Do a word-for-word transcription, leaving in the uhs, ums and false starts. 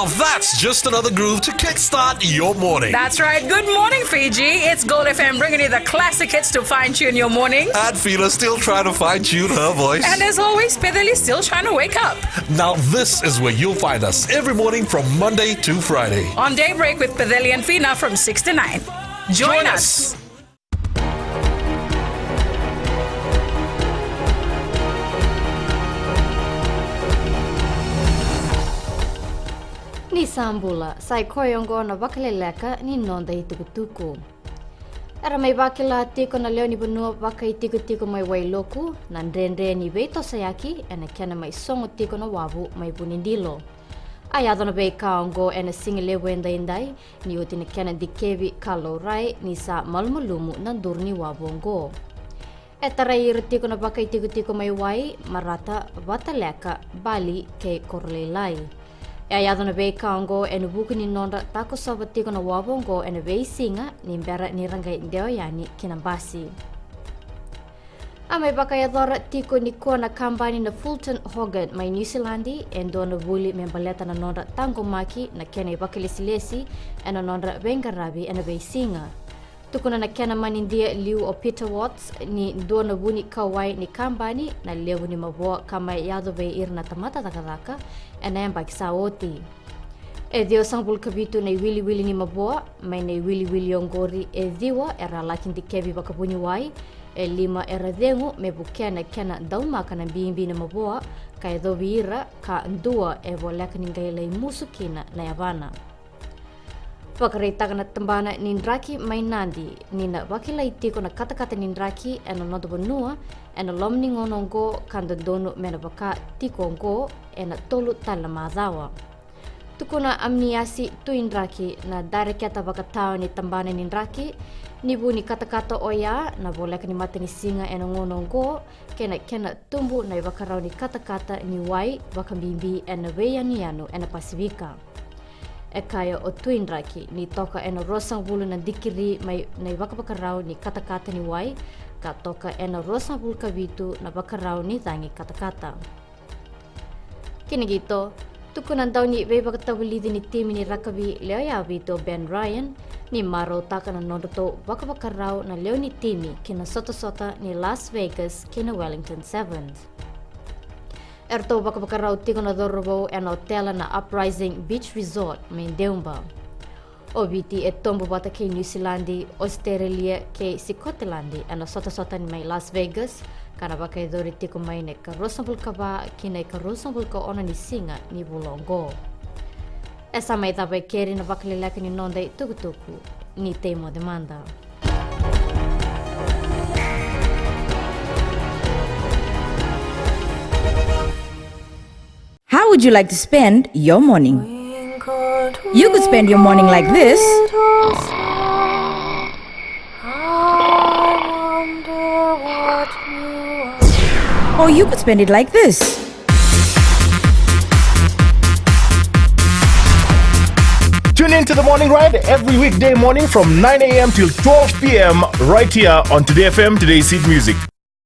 That's just another groove to kickstart your morning. That's right. Good morning, Fiji. It's Gold F M bringing you the classic hits to fine tune your mornings. And Fila still trying to fine tune her voice. And as always, Pedeli still trying to wake up. Now, this is where you'll find us every morning from Monday to Friday. On Daybreak with Pedeli and Fina from six to nine. Join us. Ni sa bula, sa i koya oqo na vakaleleka ni noda itukutuku. Era mai vakila tiko na lewe ni vanua vakaitikotiko mai Wailoku na dredre ni veitosoyaki ena kena mai sogo tiko na wavu mai Vunidilo. A yaco na veika oqo ena siga levu edaidai, ni oti na kena dikevi ka laurai ni sa malumalumu na duru ni wavu oqo. E tarai ira tiko na vakaitikotiko mai Wai, Marata, Vataleka, Bali kei Korolailai. E a yaco na veika oqo ena vuku ni nodra takosova tiko na wavu oqo ena veisiga ni bera ni ra qai dewa yani ki na basi. A mai vakayacora tiko nikua na kabani na Fulton Hogan mai Niusiladi e dua na vuli me baleta na nodra taqomaki na kena ivakalesilesi ena nodra veiqaravi ena veisiga. Tukuna na kena manidia liu o Peter Watts ni dua na vu ni kauwai ni kabani na levu ni mavoa ka mai yaco vei ira na tamata cakacaka ena yabaki sa oti. E ciwasagavulu ka vitu na iwiliwili ni mavoa, mai na iwiliwili oqori e ciwa era laki dikevi vakavuniwai, e lima era cegu me vukea na kena daumaka na bibi na mavoa ka yacovi ira, ka dua e voleka ni qai lai musu kina na yavana. Vakaraitaka na tabana ni draki mai Nadi ni na vakilai tiko na katakata ni draki ena noda vanua ena loma ni gauna oqo ka dodonu me na vaka tiko oqo ena tolu tale na macawa. Tukuna Aminiasi Tuidraki na daireketa vakatawa ni tabana ni draki ni vu ni katakata oya na voleka ni matanisiga ena gauna oqo kei na kena tubu na ivakarau ni katakata ni wai vakabibi ena veiyanuyanu ena Pasifika. E kaya o Tuidraki ni toka ena ruasagavulu na dikiri mai na ivakavakarau ni katakata ni wai ka toka ena ruasagavulu ka vitu na vakarau ni cagi katakata. Kina qito, tukuna dau ni veivakatavulici ni timi ni rakavi lewe yavito Ben Ryan ni marautaka na nodratou vakavakarau na lewe ni timi ki na sotasota ni Las Vegas kei na Wellington Sevens. Eratou vakavakarau tiko na cauravou ena otela na Uprising Beach Resort mai Deuba. O Viti e tobu vata kei Niusiladi, Ositerelia kei Sikotiladi ena sotasota ni mai Las Vegas ka na vakayacori tiko mai na ikaruasagavulu ka va ki na ikaruasagavulu ka ono ni siga ni vula oqo. E sa mai cava e keri na vakaleleka ni noda itukutuku. Ni tei moce mada. How would you like to spend your morning? You could spend your morning like this. Or you could spend it like this. Tune in to the morning ride every weekday morning from nine a m till twelve p m right here on Today F M, today's hit music.